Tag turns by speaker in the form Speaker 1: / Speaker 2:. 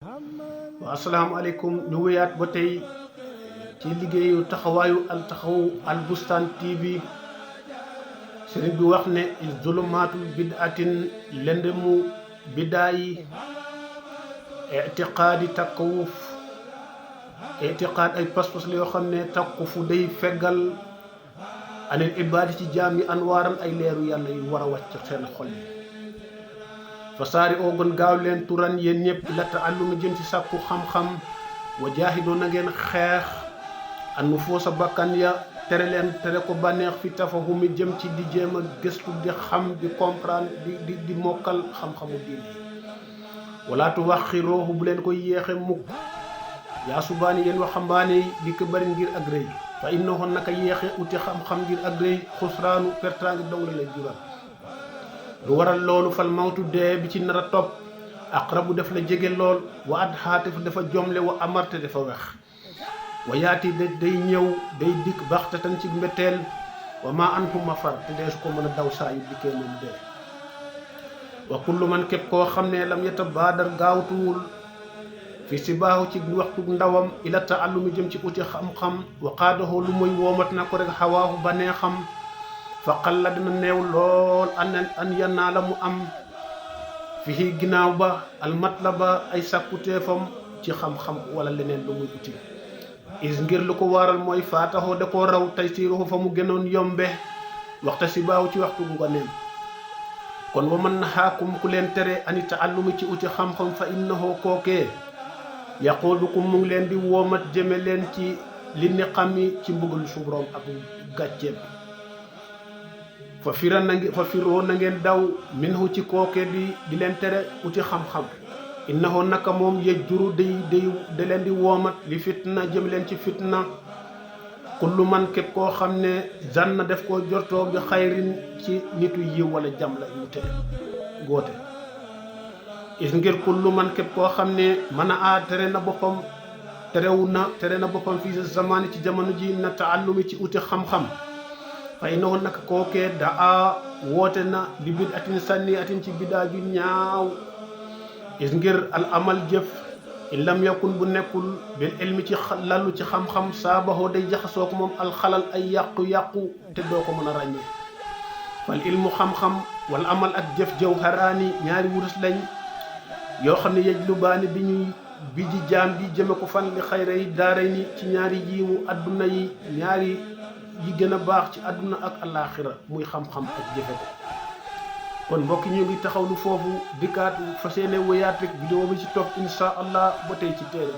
Speaker 1: waaw asalaamaaleykum ñu wéyaat ba tey ci liggéeyu taxawaayu Al Bustaan TV sëriñ bi wax ne zulumaatul bid'atin lëndëmu biddaa yi itiqaadi takkawuf itiqaad ay pas-pas la yoo xam ne takkufu day feggal anil ibaadi ci jaam yi anwaaran ay leeru yàlla yu war a wàcc seen xol yi fasaari oo gën gaaw leen turan yéen ñëpp la taallumi jëm ci sàkku xam-xam wa jaahidoo na ngeen xeex an nufuusa bakkan ya tere ko bànneex fi tafahumi jëm ci di jéem a gëstu di xam di comprendre di mokkal xam-xamu diine wala tuwaxiroohu bu leen ko yéexe mukk yaa subaani yéen waxambaane yi di ko bari ngir ak rëy fa innahu naka yéexe uti xam-xam ngir ak rëy xusraanu pertaangi dong la lay jural lu waral loolu fal mawtu dee bi ci nar a topp aqrabu def la jege lool wa ad xaatif dafa jomle wa amarte dafa wex wa yaati day ñëw day dikk baxtatan ci mbetteel wa ma anhuma far te dee su ko mën a daw saa yu dikkee moom dee wa kullu man képp koo xam ne lam yeta baadar gaawtuwul fi si baaxu ci waxtu ndawam ila taallumi jëm ci uti xam-xam wa qaadahu lu muy woomat na ko rek xawaahu banee xam fa xalla dina neew lool an yanaa la mu am fii ginnaaw ba almatlaba ay sàkkuteefam ci xam-xam wala leneen lu muy uti is ngir lu ko waral mooy faataxoo da koo raw tey siiruxu fa mu gënoon yombe waxta si baaw ci waxtu ngoneem kon wa man naxaakum ku leen tere ani taallumi ci uti xam-xam fa innahu kookee yaquudukum mu ngi leen di woomat jëme leen ci li ni xam yi ci mbugal su borom ak gàcceeb fa firoo na ngeen daw minhu ci kooke di leen tere uti xam-xam innahu naka moom yejjuru da leen di woomat li fitna jëm leen ci fitna kullu man képp koo xam ne zanna def koo jortoo bi xayrin ci nitu yiw wala jam la ñu tere góote is ngir kullu man képp koo xam ne mën a tere na boppam fii sa zamaani ci jamono ji na taallumi ci uti xam-xam fay na woon naka kookee daa woote na li bid atin sànni atin ci bidaa ju ñaaw is ngir al amal jëf in lam yakun bu nekkul bil ilmi ci lalu ci xam-xam saabaxoo day jaxasoo ko moom alxalal ay yàqu-yàqu te doo ko mën a ràññee fal ilmu xam-xam wal amal ak jëf jawharaani ñaari wurus lañ yoo xam ne yej lu baani bi ji jaam bi jëme ko fan li xayra yi daara ni ci ñaari yiwu adduna yi ñaari yi gën a baax ci àdduna ak alaaxira muy xam-xam ak jëfe ko kon mbokk ñu ngi taxawlu foofu dikkaat fas yéene wéyaat rek vidéo bi ci topp insha allah ba tey ci téere